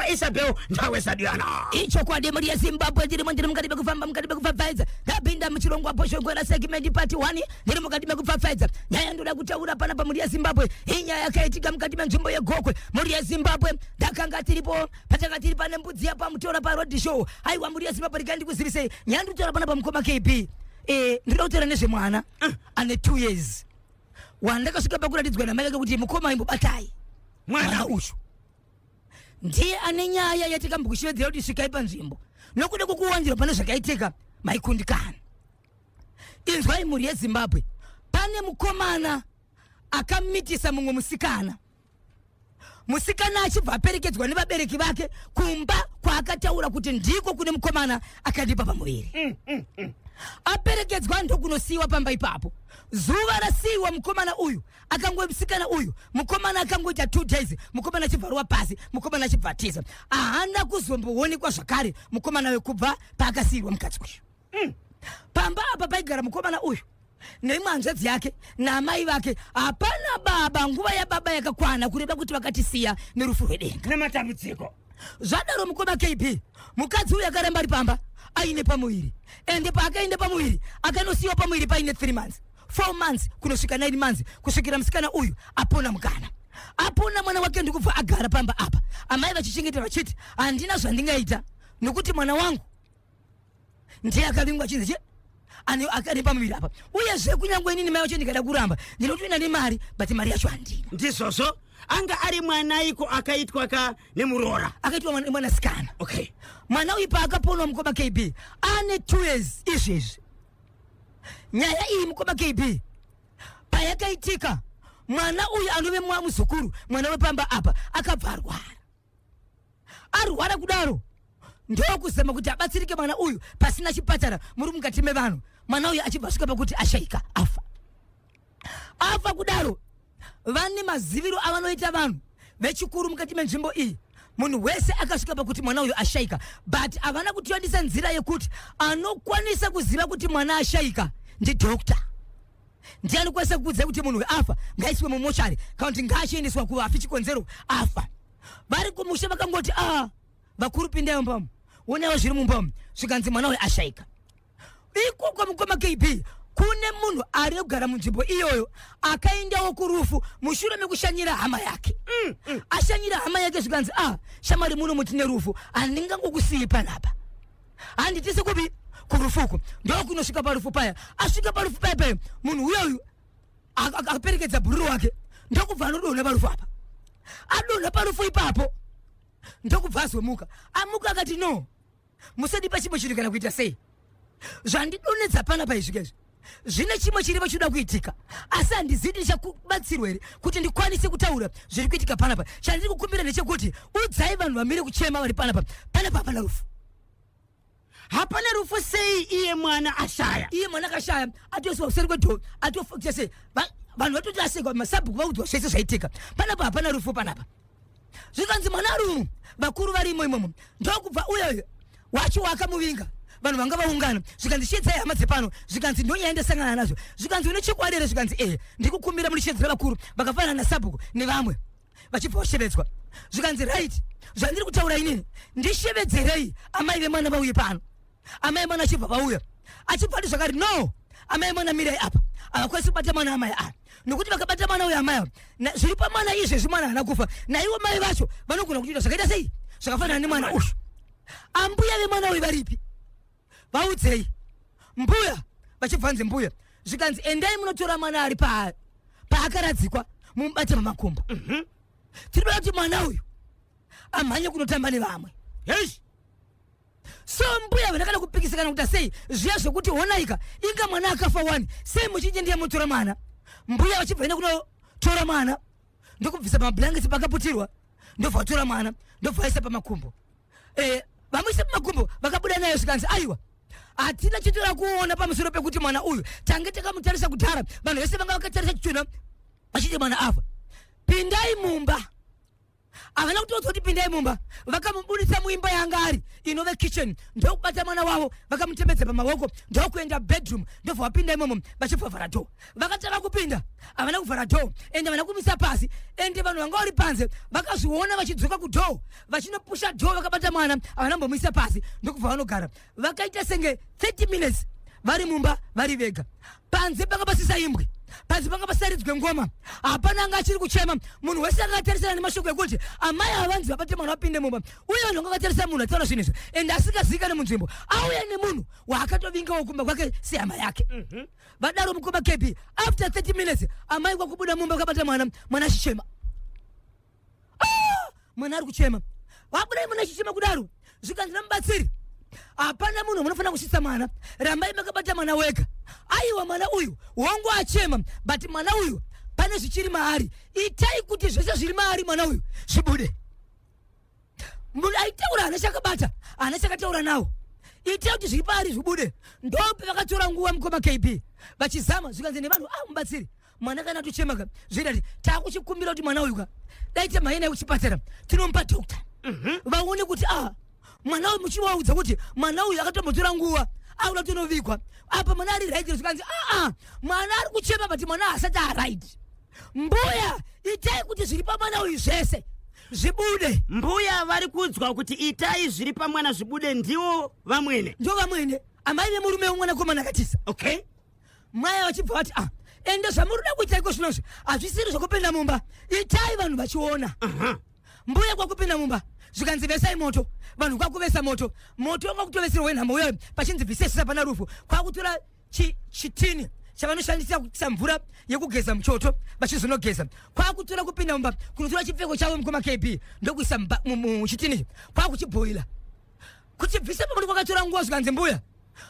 Ndawezwa Isabel, ndaweza Diana. Ichokwadi, mhuri yeZimbabwe, ndirimo, ndiri mukati mekufamba, mukati mekupfapfaidza. Ndapinda muchirongwa Bhoshongwera segment part 1. Ndiri mukati mekupfapfaidza. Nyaya ndoda kutaura panapa, mhuri yeZimbabwe, inyaya yakaitika mukati menzvimbo yeGokwe. Mhuri yeZimbabwe, ndakanga tiripo patanga tiri pane mbudzi yapamutora paroad show. Aiwa, mhuri yeZimbabwe, regai ndikuzivisei nyaya ndikutora panapa, mukoma KB. Ndinoda kutaura nezvemwana ane 2 years wandakasvika pakuratidzwa namai vake kuti, "Mukoma, imbobatai mwana uyu." Ndiye ane nyaya yatikambokushevedzera kuti svikai panzvimbo nokuda kwokuwanzirwa pane zvakaitika maikundikana. Inzwai, mhuri yeZimbabwe, pane mukomana akamitisa mumwe musikana. Musikana achibva aperekedzwa nevabereki vake kumba kwaakataura kuti ndiko kune mukomana akandipa pamuviri. Aperekedzwa ndokunosiyiwa pamba ipapo. Zuva rasiyiwa mukomana uyu akango musikana uyu, mukomana akangoita 2 days, mukomana achibva rova pasi, mukomana achibva atiza. Haana kuzomboonekwa zvakare mukomana wekubva paakasiyirwa mukadzi uyu. Pamba apa paigara mukomana uyu neimwe hanzvadzi yake naamai vake. Hapana baba. Nguva yababa yakakwana, kureva kuti vakatisiya nerufu rwedenga. Nematambudziko. Zvadaro, mukoma KB, mukadzi uyu akaramba ari pamba aine pamuviri. Ende paakaenda pamuviri, akanosiyiwa pamuviri paine 3 months, 4 months, kunosvika 9 months, kusvikira musikana uyu apona mukana, apona mwana wake, ndikubva agara pamba apa, amai vachichengeta vachiti, "Handina zvandingaita nokuti mwana wangu ndiye akavingwa chinzi che ane pamuviri apa. Uyezve kunyange inini mai vacho ndikada kuramba, ndinotoenda nemari, but mari yacho handina." Ndizvozvo, anga ari mwanaiko akaitwa ka nemuroora? Akaitwa mwanasikana. Mwana uyu paakaponwa, mukoma KB, ane 2 years izvezvi. Nyaya iyi, mukoma KB, payakaitika, mwana uyu anove muzukuru, mwana wepamba apa, akabva arwara. Arwara kudaro, ndokuzama kuti abatsirike mwana uyu pasina chipatara, muri mukati mevanhu. Mwana uyu achibva asvika pakuti ashayika, afa. Afa kudaro, vane maziviro avanoita vanhu vechikuru mukati menzvimbo iyi. Munhu wese akasvika pakuti mwana uyu ashayika, but havana kutiyandisa nzira yekuti anokwanisa kuziva kuti mwana ashayika ndidoctor. Ndiye anokwanisa kukuudza kuti munhu uyu afa, ngaiswe mumochari, kana kuti ngaachiendeswa kuvafi, chikonzero afa. Vari kumusha vakangoti, "A ah, vakuru, pindai mumbamu, onaiwo zviri mumbamu." Zvikanzi mwana uyu ashayika. Ikoko, mukoma KB, kune munhu ari kugara munzvimbo iyoyo akaendawo kurufu mushure mekushanyira hama yake. Ashanyira hama yake, zvikanzi, "A ah, shamwari, muno mutine rufu, handingangokusiyi panapa, handitisi kupi kurufuku." Ndokunosvika parufu paya. Asvika parufu paya paya, munhu uyoyu akaperekedza bhururu wake, ndokubva anodonha parufu apa. Adonha parufu ipapo, ndokubva azomuka. Amuka akati, "No, musadipa chimwe chinhu kana kuita sei. Zvandidonedza panapa izvi izvi zvine chimwe chiripo chinoda kuitika, asi handizivi ndichakubatsirwa here kuti ndikwanise kutaura zviri kuitika panapa. Chandiri kukumbira ndechekuti udzai vanhu vamire kuchema vari panapa. Panapa hapana rufu." Hapana rufu sei iye mwana ashaya? Iye mwana akashaya, atoiswa kuseri kwedoor, atofukisa sei. Vanhu vatoti asekwa, masabhuku vaudzwa zvese zvaitika. Panapa hapana rufu panapa. Zvikanzi mwana ari, vakuru varimo imomo. Ndokubva uyoyo wacho wakamuvinga, vanhu vanga vaungana, zvikanzi, "Shedzai hama dzepano." Zvikanzi, "Ndonyaya ndasangana nazvo." Zvikanzi, "Une chokwadi here?" Zvikanzi, "Ehe, ndikukumbira munishedzera vakuru vakafanana nasabhuku nevamwe." Vachibva vashevedzwa. Zvikanzi, "Right, zvandiri kutaura inini, ndishevedzerei amai vemwana vauye pano." Amai mwana achibva vauya, achibva ati zvakari, "No, amai mwana, mirai apa. Havakwanisi kubata mwana amai ava, nokuti vakabata mwana uyu amai ava, zviri pamwana izvezvi, mwana haana kufa, naivo mai vacho vanogona kutoita zvakaita sei, zvakafanana nemwana uyu. Ambuya vemwana uyu varipi? Vaudzei." Mbuya vachibvanze mbuya, zvikanzi, "Endai munotora mwana ari paakaradzikwa, mumubate pamakumbo. Tiri kuda kuti mwana uyu amhanye kunotamba nevamwe." Hei. So mbuya vandakada kupikisa kana kuita sei zviya zvokuti, "Honaika, inga mwana akafa wani, sei muchinje ndiye mutora mwana?" Mbuya vachibva enda kunotora mwana, ndokubvisa pamablankets pakaputirwa, ndobva vatora mwana, ndobva vaisa pamakumbo. Vamuisa pamakumbo, vakabuda nayo. Zvikanzi, "Aiwa, hatina chitora kuona pamusoro pekuti mwana uyu tange takamutarisa kudhara. Vanhu vese vanga vakatarisa chitunha vachiti mwana afa. Pindai mumba." Havana kutoudza kuti pindai mumba, vakamubudisa muimba yanga ari inove kitchen, ndokubata mwana wavo vakamutembedza pamawoko, ndokuenda bedroom, ndobva vapinda imomo vachibva vhara door. Vakatanga kupinda, havana kuvhara door ende havana kumisa pasi, ende vanhu vanga vari panze vakazviona vachidzoka kudoor vachinopusha door vakabata mwana, havana kumbomuisa pasi, ndokubva vanogara. Vakaita senge 30 minutes vari mumba vari vega. Panze panga pasisa imbwe, panze panga pasaridzwe ngoma, hapana anga achiri kuchema. Munhu wese anga atarisana nemashoko ekuti amai havanzi vabate mwana vapinde mumba, uye vanhu vanga vatarisa munhu ataura zvinhu izvi ende asingazivikane munzvimbo, auya nemunhu waakatovingawo kumba kwake sehama yake. Vadaro mukoma KB, after 30 minutes amai kwakubuda mumba vakabata mwana, mwana achichema. Ah! Mwana ari kuchema, vabuda mwana achichema kudaro, zvikanzi namubatsiri, hapana munhu munofanira kusvitsa mwana, rambai makabata mwana wega. Aiwa, mwana uyu hongu achema, but mwana uyu pane zvichiri maari, itai kuti zvese zviri maari mwana uyu zvibude. Munhu aitaura hana chakabata, hana chakataura nawo, itai kuti zviri paari zvibude. Ndope vakatora nguva mukoma KB vachizama, zvikanzi nevanhu, ah, mubatsiri, mwana kana atochemaka zvoita kuti taakuchikumbira kuti mwana uyu ka dai tamhanya naye kuchipatara tinomupa doctor vaone kuti ah, mwana uyu, muchivaudza kuti mwana uyu akatombotora nguva akuda kutonovigwa apa mwana ari right. Zvikanzi aa, mwana ari kuchema, but mwana haasati aright. Mbuya, itai kuti zviri pamwana uyu zvese zvibude. Mbuya vari kuudzwa kuti itai zviri pamwana zvibude ndiwo vamwene? Ndo vamwene, amai vemurume wemwanakomana akatisa. Mai vachibva vati, ah, ende zvamuri kuda kuita iko zvinozvi hazvisiri zvokupinda mumba, itai vanhu vachiona. Mbuya kwakupinda mumba, zvikanzi vesai moto. Vanhu kwakuvesa moto, moto wanga kutovesera wenhamo uyoyo, pachinzi bvisai svisa pana rufu. Kwakutora chitini chavanoshandisa kuisa mvura yekugeza muchoto vachizonogeza, kwakutora kupinda mumba kunotora chipfeko chavo mukoma KB, ndokuisa muchitini, kwakuchibhoila kuchibvisa pamoto. Kwakatora nguva, zvikanzi, mbuya,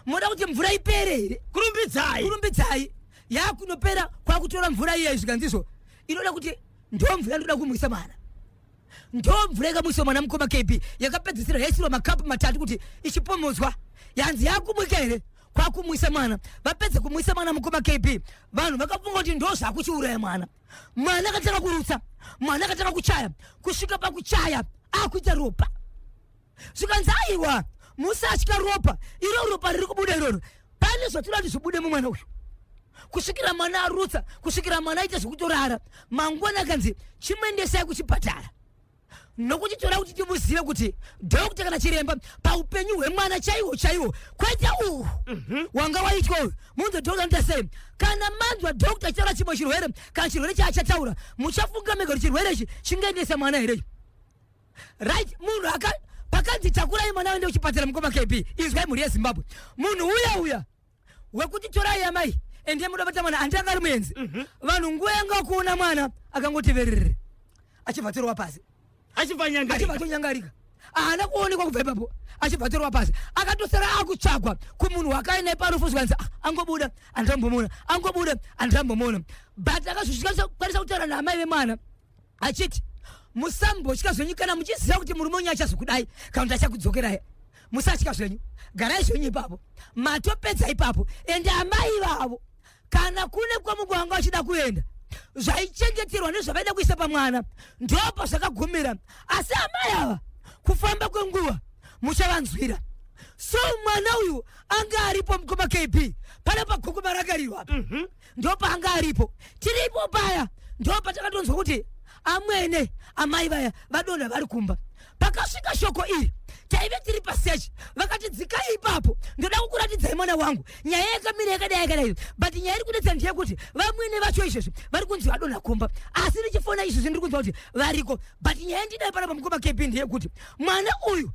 moda kuti mvura ipere here? Kurumbidzai. Kurumbidzai, yakunopera. Kwakutora mvura iya, zvikanzizvo inoda kuti ndo mvura ndoda kumwisa mwana. Ndo mvura yakamwisa mwana mukoma KB, yakapedzisira yaisirwa makapu 3 kuti ichipomodzwa, yanzi yakumwika here? Kwakumwisa mwana. Vapedza kumwisa mwana mukoma KB, vanhu vakafunga kuti ndo zvakuchiuraya mwana. Mwana akatanga kurutsa, mwana akatanga kuchaya, kusvika pakuchaya akuita ropa. Zvikanzi, aiwa, musatya ropa iro, ropa riri kubuda iroro pane zvatinoda kuti zvibude mumwana uyu. Kusvikira mwana arutsa, kusvikira mwana aita zvekutorara. Mangwana akanzi chimuendesai kuchipatara, nokuti toda kuti timuzive kuti doctor kana chiremba paupenyu hwemwana chaiwo chaiwo, kwete uhu wanga waitwa uyu. Munzwe doctor anoita sei. Kana manzwa doctor achitaura chimwe chirwere kana chirwere chaachataura, muchafunga mega kuti chirwere ichi chingaendesa mwana here? Right, munhu aka pakanzi takurai mwana waende kuchipatara, mukoma KB, inzwai mhuri yeZimbabwe, munhu uya uya wekuti torai amai ende muda bata mwana handi anga ari muenzi. Vanhu nguva yanga kuona mwana akangoti vererere, achibva torwa pasi. Achibva nyangarika. Achibva tonyangarika, haana kuonekwa kubva ipapo. Achibva torwa pasi, akatosara akutsvagwa kumunhu wakaenda parufu. Zvikanzi, ah, angobuda handambomuona, angobuda handambomuona. But akazosvikakwanisa kutaura naamai vemwana achiti, musambotya zvenyu, kana muchiziva kuti murume wenyu achazokudai kana kuti achakudzokerai, musatya zvenyu, garai zvenyu ipapo. Matopedza ipapo. Ende amai vavo kana kune kwamungu vanga vachida kuenda, zvaichengeterwa nezvavaida kuisa pamwana ndopa zvakagumira. Asi amai ava kufamba kwenguva muchavanzwira. So mwana uyu anga aripo mukoma KB pana paGokwe marakarirwa apa. Ndopaanga aripo. Tiripo paya ndopatakatonzwa kuti amwene amai vaya vadonha vari kumba. Pakasvika shoko iri taive tiri pasechi, vakati dzikai ipapo, ndoda kukuratidzai mwana wangu. Nyaya yakamira yakadai yakadai, but nyaya iri kunetsa ndeyekuti vamwene vacho izvezvi vari kunzi vadonha kumba, asi ndichifona izvezvi ndiri kunzwa kuti variko. But nyaya ndidai panapa mukoma KB ndeyekuti mwana uyu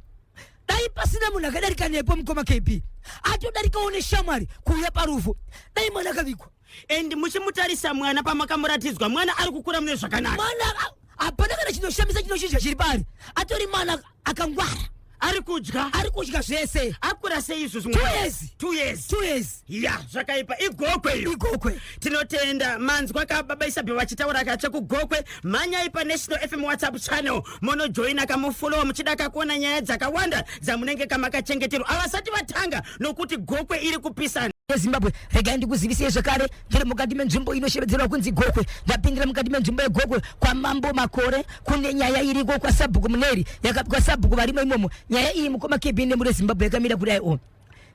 dai pasina munhu akadarika nepo mukoma KB, atodarikawo neshamwari kuuya parufu, dai mwana akavigwa. And muchimutarisa mwana pamakamuratidzwa, mwana ari kukura mune zvakanaka? Mwana hapana kana chinoshamisa chinochinja chiri paari, atori mwana akangwara. Ari kudya? Ari kudya zvese. Akura sei izvozvi? 2 years. 2 years. 2 years. Ya, zvakaipa. IGokwe iyo. IGokwe. Tinotenda. Manzwa kababa Isabel vachitaura katsva kuGokwe. Mhanyai paNational FM WhatsApp channel, monojoina, kamufolowa muchida kakuona nyaya dzakawanda dzamunenge kamakachengeterwa. Havasati vatanga nokuti Gokwe iri kupisa. Yezimbabwe, regai ndikuzivisei zvekare, ndiri mukati menzvimbo inoshevedzerwa kunzi Gokwe. Ndapindira mukati menzvimbo yeGokwe kwaMambo Makore. Kune nyaya iriko kwaSabhuku Muneri, kwasabhuku varimo imomo. Nyaya iyi, mukoma KB nemuri Zimbabwe, yakamira kudai o.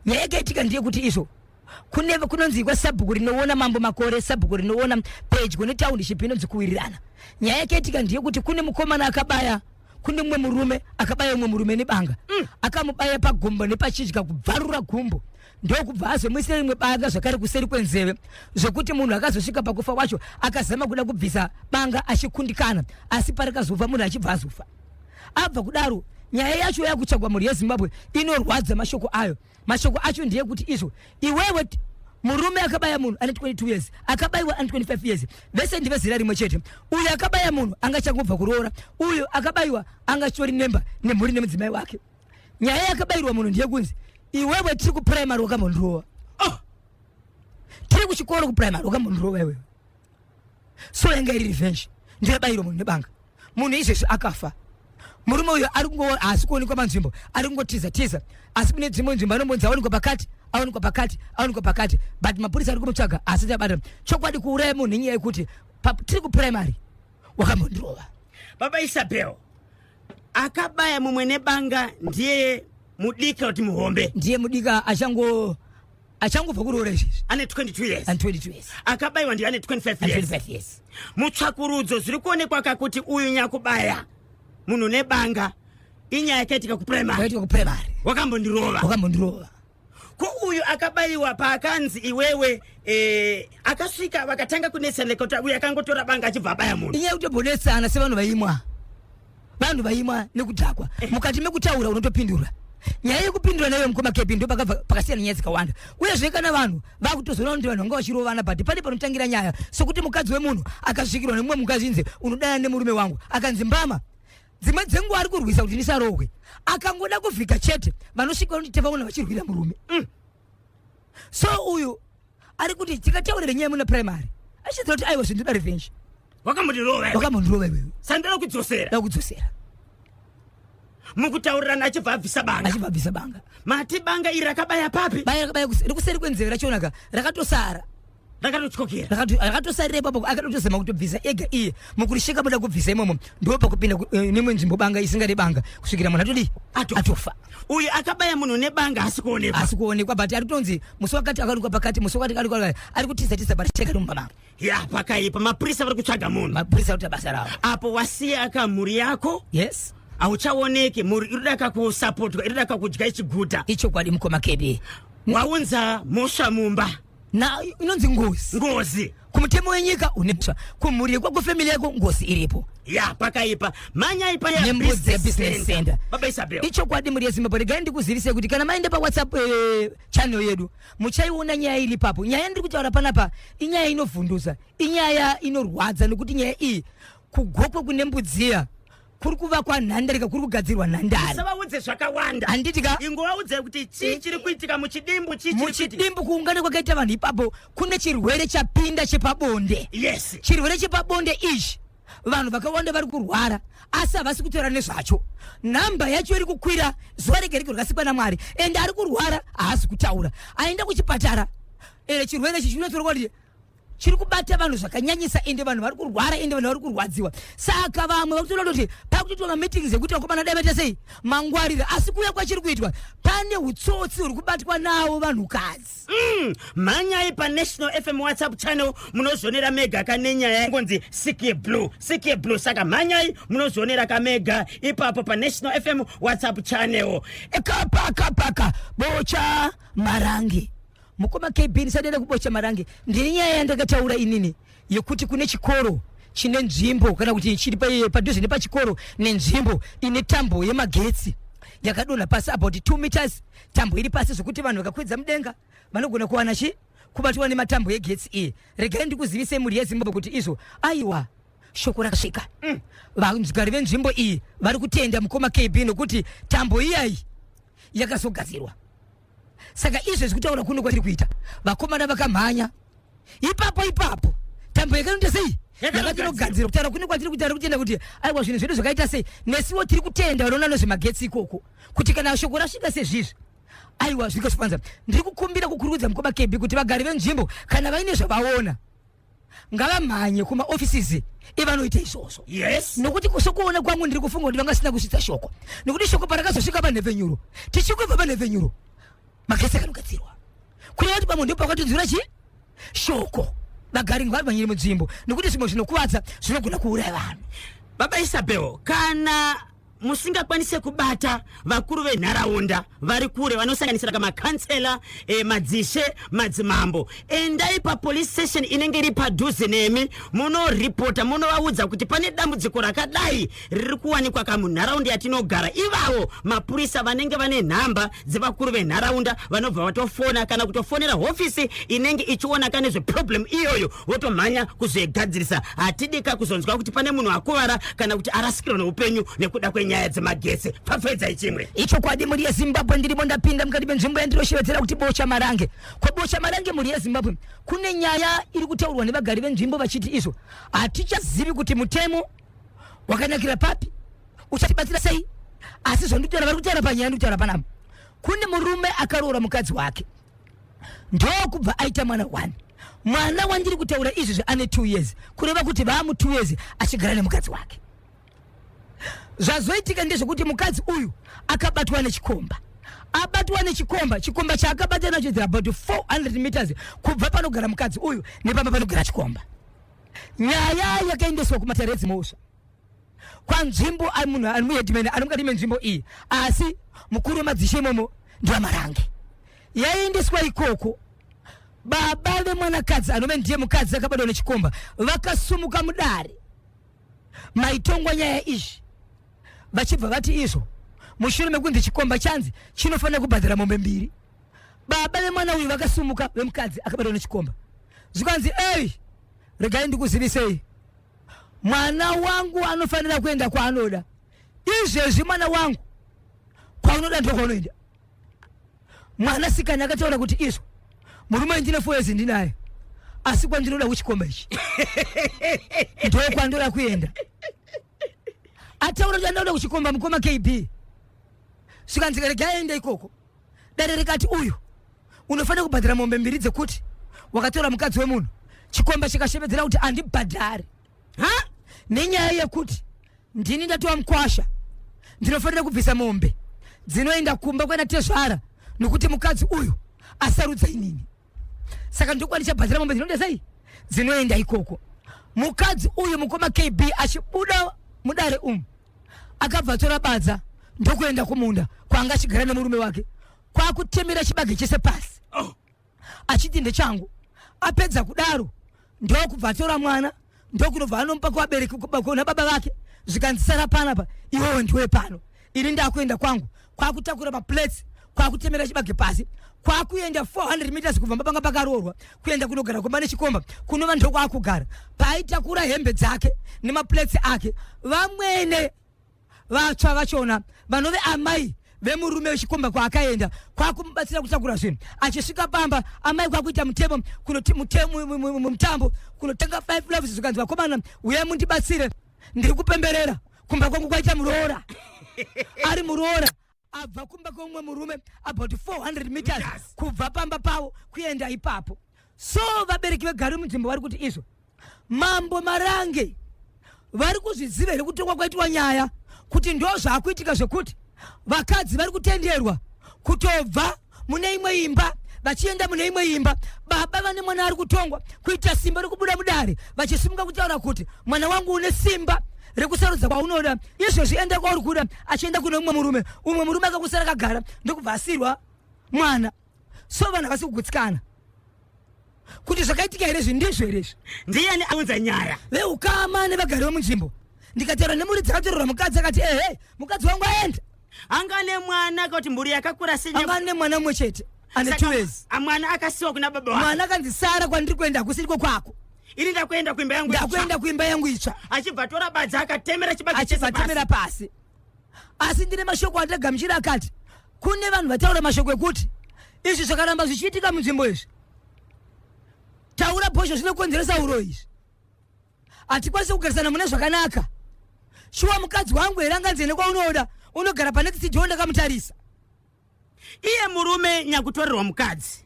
Nyaya yakaitika ndeyekuti izvo kune kunonzi kwasabhuku rinoona Mambo Makore, sabhuku rinoona pedyo netaundiship inonzi Kuwirirana. Nyaya yakaitika ndeyekuti kune mukomana akabaya, kune mumwe murume akabaya mumwe murume nebanga. Akamubaya pagumbo nepachidya, kubvarura gumbo, ndokubva azomuisira rimwe banga zvakare kuseri kwenzeve, zvekuti munhu akazosvika pakufa wacho akazama kuda kubvisa banga achikundikana, asi parakazofa munhu achibva azofa. Abva kudaro, nyaya yacho yakutsvagwa. Mhuri yeZimbabwe, inorwadza mashoko ayo. Mashoko acho ndeyekuti izvo iwewe murume akabaya munhu ane 22 years, akabayiwa ane 25 years, vese ndivezera rimwe chete. Uyu akabaya munhu anga achangobva kuroora, uyu akabayiwa anga achitori nemba nemhuri nemudzimai wake. Nyaya yakabayirwa munhu ndeyekunzi iwewe tiri kuprimary wakambondirova. Oh! Tiri kuchikoro kuprimary wakambondirova iwewe. So yanga iri revenge, ndiyabayirwa munhu nebanga. Munhu izvezvi akafa. Murume uyo ari kungo haasi kuonekwa panzvimbo, ari kungotiza tiza, asi kune dzimwe nzvimbo anombonzi aonekwa pakati, aonekwa pakati, aonekwa pakati, but mapurisa ari kumutsvaga asi tabata. Chokwadi, kuuraya munhu nenyaya yekuti tiri kuprimary wakambondirova. Baba Isabel, akabaya mumwe nebanga ndiye mudiki kuti muhombe? Ndiye mudiki, achangobva kuroora izvezvi. Ane 22 years? Ane 22 years. Akabayiwa ndiye ane 25 Ane years? 25 years. Mutsvakurudzo zviri kuonekwa kakuti uyu nyakubaya munhu nebanga, inyaya yakaitika kuprimary. Yakaitika kuprimary. Wakambondirova. Wakambondirova. Ko uyu akabayiwa, paakanzi iwewe akasvika vakatanga kunetsana kuti uyu akangotora banga achibva abaya munhu? Inyaya yekutombonetsana sevanhu vaimwa, vanhu vaimwa nekudhakwa. Mukati mekutaura unotopindura. Nyaya yekupindura nayo, mukoma KB, ndo pakabva pakasiyana nyaya dzakawanda. Uyezve kana vanhu vakutozoona kuti vanhu vanga vachirovana, but pane panotangira nyaya, sokuti mukadzi wemunhu akasvikirwa nemumwe mukadzi, inze unodana nemurume wangu, akanzi mbama. Dzimwe dzenguva ari kurwisa kuti ndisarohwe, akangoda kuvhika chete, vanosvika vanoti vaona vachirwira murume. So uyu ari kuti tikataurire nyaya muna primary, achiziva kuti aiwa, zvindoda revenge. Wakambondirova iwe. Wakambondirova iwewe. Sandira kudzosera. Da kudzosera. Mukutaurirana achibva abvisa banga. Achibva abvisa banga. Mati banga iri rakabaya papi? Baya rakabaya rikuseri kwenzeve rachonaka, rakatosara. Rakatotyokera. Rakatosarira ipapo. Akatotozama kutobvisa ega iye, mukurishika muda kubvisa imomo, ndo pakupinda nemwe nzvimbo banga isingadi banga, kusvikira munhu atodii? Atofa. Atofa. Uyu akabaya munhu nebanga asi kuonekwa? Asi kuonekwa, but ari kutonzi musi wakati akaonekwa pakati, musi wakati akaonekwa pakati, ari kutiza tiza, but cheka mumba mavo. Ya, pakaipa. Mapurisa vari kutsvaga munhu. Mapurisa ari kuita basa ravo. Apo wasiya ka mhuri yako. Yes. Hauchaoneki. Mhuri iri kuda kakusapotwa, iri kuda kakudya ichiguta. Ichokwadi, mukoma KB. Waunza mhosva mumba. Na inonzi ngozi. Ngozi. Kumutemo wenyika une mhosva, kumhuri yekwako, family yako, ngozi iripo. Ya, pakaipa. Mhanyai paya. Nembudzi yebusiness center. Baba Isabel. Ichokwadi, mhuri yeZimbabwe, regai ndikuzivisei kuti kana maenda paWhatsApp channel yedu, muchaiona nyaya iri ipapo. Nyaya ndiri kutaura panapa inyaya inovhundusa, inyaya inorwadza, nekuti nyaya iyi, kuGokwe kune Mbudziya, kuri kuvakwa nhandare, kuri kugadzirwa nhandare. Usavaudze zvakawanda. Handiti ka? Ingovaudze kuti chii chiri kuitika muchidimbu, chii chiri kuitika. Muchidimbu, kuungana kwakaita vanhu ipapo, kune chirwere chapinda chepabonde. Chirwere chepabonde ichi, vanhu vakawanda vari kurwara, asi havasi kutaura nezvacho. Nhamba yacho iri kukwira zuva rega rega rakasikwa naMwari, ende ari kurwara haasi kutaura, aenda kuchipatara. Ere chirwere ichi chinotorwa kuti chiri kubata vanhu zvakanyanyisa, ende vanhu vari kurwara, ende vanhu vari kurwadziwa. Saka vamwe vari kutoona kuti pakutoitwa mameetings ekuti vakomana dai vaita sei, mangwarira. Asi kuuya kwachiri kuitwa, pane utsotsi huri kubatwa nawo vanhukadzi. Mhanyai paNational FM WhatsApp channel, munozvionera mega kane nyaya ingonzi sick yeblue, sick yeblue. Saka mhanyai munozvionera kamega ipapo paNational FM WhatsApp channel. Kapaka bocha marange, mukoma KB. Ndisadada kubocha marange, ndine nyaya yandakataura inini yekuti kune chikoro chine nzvimbo, kana kuti chiri padhuze nepachikoro, nenzvimbo ine tambo yemagetsi yakadonha pasi about 2 meters. Tambo iri pasi zvokuti vanhu vakakwidza mudenga vanogona kuwana chi kubatwa nematambo egetsi iyi. Regai ndikuzivisei, mhuri yeZimbabwe, kuti izvo aiwa, shoko rakasvika. Vagari venzvimbo iyi vari kutenda, mukoma KB, nokuti tambo iyayi yakazogadzirwa. Saka izvezvi kutaura kuno kwatiri kuita, vakomana vakamhanya ipapo ipapo, tambo yakanoita sei? Yakatinogadzirwa. Kutaura kuno kwatiri kuita, ari kutenda kuti aiwa, zvinhu zvedu zvakaita sei. Nesiwo tiri kutenda vanoona nezvemagetsi ikoko kuti kana shoko rasvika sezvizvi. Aiwa, zviko zvifanza. Ndiri kukumbira kukurudza mukoma KB kuti vagari venzvimbo kana vaine zvavaona ngavamhanye kumaoffices evanoita izvozvo. Yes. Nokuti sokuona kwangu ndiri kufunga kuti vangasina kusvitsa shoko, nokuti shoko parakazosvika panhepfenyuro, tichingobva panhepfenyuro magetsi akanogadzirwa, kureva kuti pamwe ndipo pakatonzwira chii shoko. Vagari ngavamhanyire munzvimbo nokuti zvimwe zvinokuvadza zvinogona kuuraya vanhu. Baba Isabel, kana musingakwanise kubata vakuru venharaunda vari kure vanosanganisira kamakansela, madzishe, madzimambo, endai papolice station inenge iri padhuze nemi, munoripota, munovaudza kuti pane dambudziko rakadai riri kuwanikwa kamunharaunda yatinogara. Ivavo mapurisa vanenge vane nhamba dzevakuru venharaunda, vanobva vatofona kana kutofonera hofisi inenge ichiona ka nezveproblem iyoyo, votomhanya kuzoigadzirisa. Hatidika kuzonzwa kuti pane munhu akuvara kana kuti arasikirwa neupenyu nekuda kwenyaya dzemagetsi. Pfapfedzai chimwe. Ichokwadi, mhuri yeZimbabwe, ndirimo ndapinda mukati menzvimbo yandinoshevedzera kuti Bocha Marange. KwaBocha Marange, mhuri yeZimbabwe, kune nyaya iri kutaurwa nevagari venzvimbo vachiti izvo hatichazivi kuti mutemo wakanakira papi, uchatibatsira sei. Asi zvandikutaura, vari kutaura panyaya ndikutaura panapa, kune murume akaroora mukadzi wake ndokubva aita mwana 1. Mwana wandiri kutaura izvizvi ane 2 years, kureva kuti vaamu 2 years achigara nemukadzi wake. Zvazoitika ndezvekuti mukadzi uyu akabatwa nechikomba. Abatwa nechikomba, chikomba chaakabata nacho is about 400 meters kubva panogara mukadzi uyu nepamba panogara chikomba. Nyaya yakaendeswa kumatare edzimhosva kwanzvimbo, munhu ari muheadman ari mukati menzvimbo iyi, asi mukuru wemadzishe imomo ndivaMarange. Yaendeswa ikoko, baba vemwanakadzi anove ndiye mukadzi akabatwa nechikomba vakasumuka mudare maitongwa nyaya izvi, vachibva vati izvo mushure mekunzi chikomba chanzi chinofanira kubhadhara mombe mbiri, baba vemwana uyu vakasumuka, vemukadzi akabatwa nechikomba, zvikanzi, "Ei, regai ndikuzivisei, mwana wangu anofanira kuenda kwaanoda. Izvezvi mwana wangu kwaunoda ndokwaunoenda." Mwanasikana akataura kuti izvo murume ndine 4 years ndinaye, asi kwandinoda kuchikomba ichi ndokwandoda kuenda. Ataura kuti andoda kuchikomba, mukoma KB, zvikanzi regai aende ikoko. Dare rikati uyu unofanira kubhadhara mombe mbiri dzekuti wakatora mukadzi wemunhu. Chikomba chikashevedzera kuti handibhadhari Ha? nenyaya yekuti ndini ndatova mukwasha, ndinofanira kubvisa mombe dzinoenda kumba kwaina tezvara nokuti mukadzi uyu asarudza inini, saka ndokuwa ndichabhadhara mombe dzinoenda sei, dzinoenda ikoko. Mukadzi uyu, mukoma KB, achibuda mudare umu akabva atora badza ndokuenda kumunda kwaanga achigara nemurume wake, kwakutemera chibage chese pasi. Oh. Achiti ndechangu. Apedza kudaro ndokubva atora mwana, ndokunobva anomupa kuvabereki, kuna baba vake, zvikanzi, "Sara panapa iwewe, ndiwe pano, ini ndakuenda kwangu." Kwakutakura maplates, kwakutemera chibage pasi, kwakuenda 400 meters kubva mapanga pakaroorwa kuenda kunogara kumba nechikomba, kunova ndokwakugara. Paaitakura hembe dzake nemaplates ake, vamwene vatsva vachona vanove amai vemurume wechikomba kwaakaenda kwakumubatsira kutakura zvinhu. Achisvika pamba, amai kwakuita mutemo kunoti mutambo kunotenga Five Loaves, zvikanzi, "Vakomana, uyai mundibatsire, ndiri kupemberera kumba kwangu kwaita muroora." Ari muroora abva kumba kweumwe murume about 400 meters kubva pamba pavo kuenda ipapo. So vabereki vegari munzvimbo vari kuti izvo Mambo Marange vari kuzviziva here kutongwa kwaitwa nyaya kuti ndo zvaakuitika zvekuti vakadzi vari kutenderwa kutobva mune imwe imba vachienda mune imwe imba? Baba vane mwana ari kutongwa kuita simba rekubuda mudare vachisimuka kutaura kuti mwana wangu une simba rekusarudza kwaunoda, izvezvi enda kwauri kuda, achienda kune umwe murume, umwe murume akakusara akagara ndokubva asirwa mwana. So vanhu havasi kugutsikana kuti zvakaitika here izvi, ndizvo here izvi? Ndiani aunza nyaya? Veukama nevagari vemunzvimbo. Ndikataura nemuridzi akatorerwa mukadzi, akati ehe, mukadzi wangu aenda. Anga nemwana kuti mhuri yakakura sei? Anga nemwana mumwe chete ane 2 years. Mwana akasiwa kuna baba wake. Mwana akanzi sara, kwandiri kuenda hakusiriko kwako. Ini ndakuenda kuimba yangu itsva. Ndakuenda kuimba yangu itsva. Achibva atora badza akatemera chibage chese achibva pasi. atemera pasi. Asi ndine mashoko andagamuchira akati kune vanhu vataura mashoko ekuti izvi zvakaramba zvichiitika munzvimbo izvi, taura bhosho, zvinokonzeresa uroyi izvi, hatikwanisi kugarisana mune zvakanaka. Shuwa mukadzi wangu here anganzi ende kwaunoda, unogara panext door ndakamutarisa? Iye murume nyakutorerwa mukadzi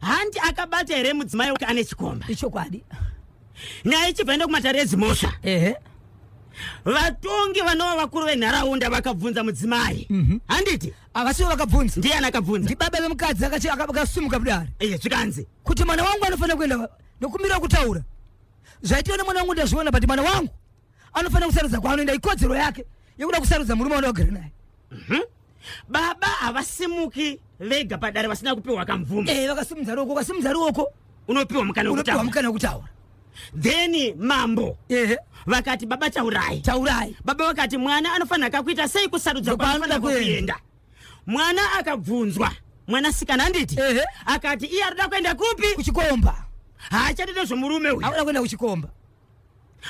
handi akabata here mudzimai wake ane chikomba? Ichokwadi. Nyaya ichibva enda kumatare edzimhosva. Ehe. Vatongi vanova vakuru venharaunda vakabvunza mudzimai. Handiti? Havasivo vakabvunza. Ndiani akabvunza? Ndibaba vemukadzi akasimuka kudare. Iye zvikanzi kuti mwana wangu anofanira kuenda, nokumira kutaura zvaitiwa nemwana wangu ndazviona, but mwana wangu anofanira kusarudza kwaanoenda, ikodzero yake yekuda kusarudza murume waanoda kugara naye. Baba havasimuki vega padare vasina kupiwa kamvumo. Vakasimudza ruoko, ukasimudza ruoko unopiwa mukana unopiwa wekutaura. Mukana wekutaura. Then mambo Ehe. vakati, "Baba, taurai." Taurai. Baba vakati mwana anofanira kakuita sei? Kusarudza Ndopaanoda kwaanofanira kuenda. kuenda. Mwana akabvunzwa, mwanasikana, handiti? Ehe. Akati iye arikuda kuenda kupi? Kuchikomba. Haachadi nezvemurume uyu. Akuda kuenda kuchikomba.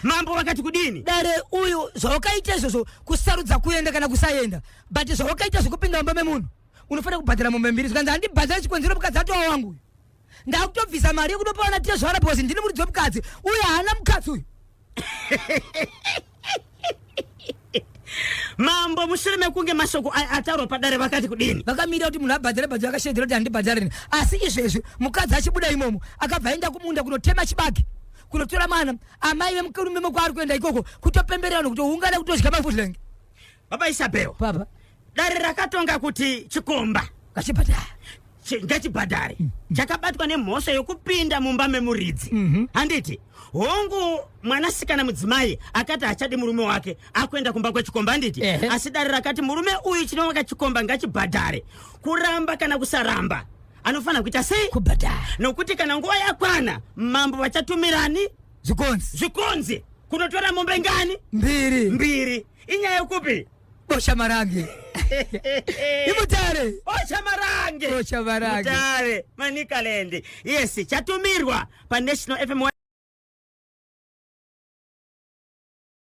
Mambo vakati kudini? Dare uyu, zvawakaita izvozvo kusarudza kuenda kana kusaenda, but zvawakaita zvekupinda mumba memunhu, unofanira kubhadhara mombe mbiri. Zvikanzi handibhadhari, chikonzero mukadzi atova wangu uyu, ndakutobvisa mari yekutopa vana tezvara because ndini muridzi wemukadzi uyu, haana mukadzi uyu. Mambo mushure mekunge mashoko aya ataurwa padare vakati kudini? Vakamirira kuti munhu abhadhare bhadhare, akashedzera kuti handibhadhareni. Asi izvezvi mukadzi achibuda imomo akabva aenda kumunda kunotema chibage, kunotora mwana. Amai vemurume mekwaari kuenda ikoko kutopemberera nokutoungana, kutodya mafudlenge. Baba Isabel. Baba. Dare rakatonga kuti chikomba ngachibhadhara. Ngachibhadhare, chakabatwa nemhosva yokupinda mumba memuridzi, handiti? Hongu, mwanasikana mudzimai akati hachadi murume wake, akuenda kumba kwechikomba, handiti? Ehe. Asi dare rakati murume uyu chinovaka chikomba ngachibhadhare, kuramba kana kusaramba anofanira kuita sei? Kubhadhara. Nokuti kana nguva yakwana mambo vachatumirani? Zvikonzi. Zvikonzi kunotora mombe ngani? Mbiri. Mbiri. Inyaya yekupi? Bosha Marange, imutare. Bosha Marange. Bosha Marange. Mutare, Manicaland. Yes, chatumirwa paNational FM.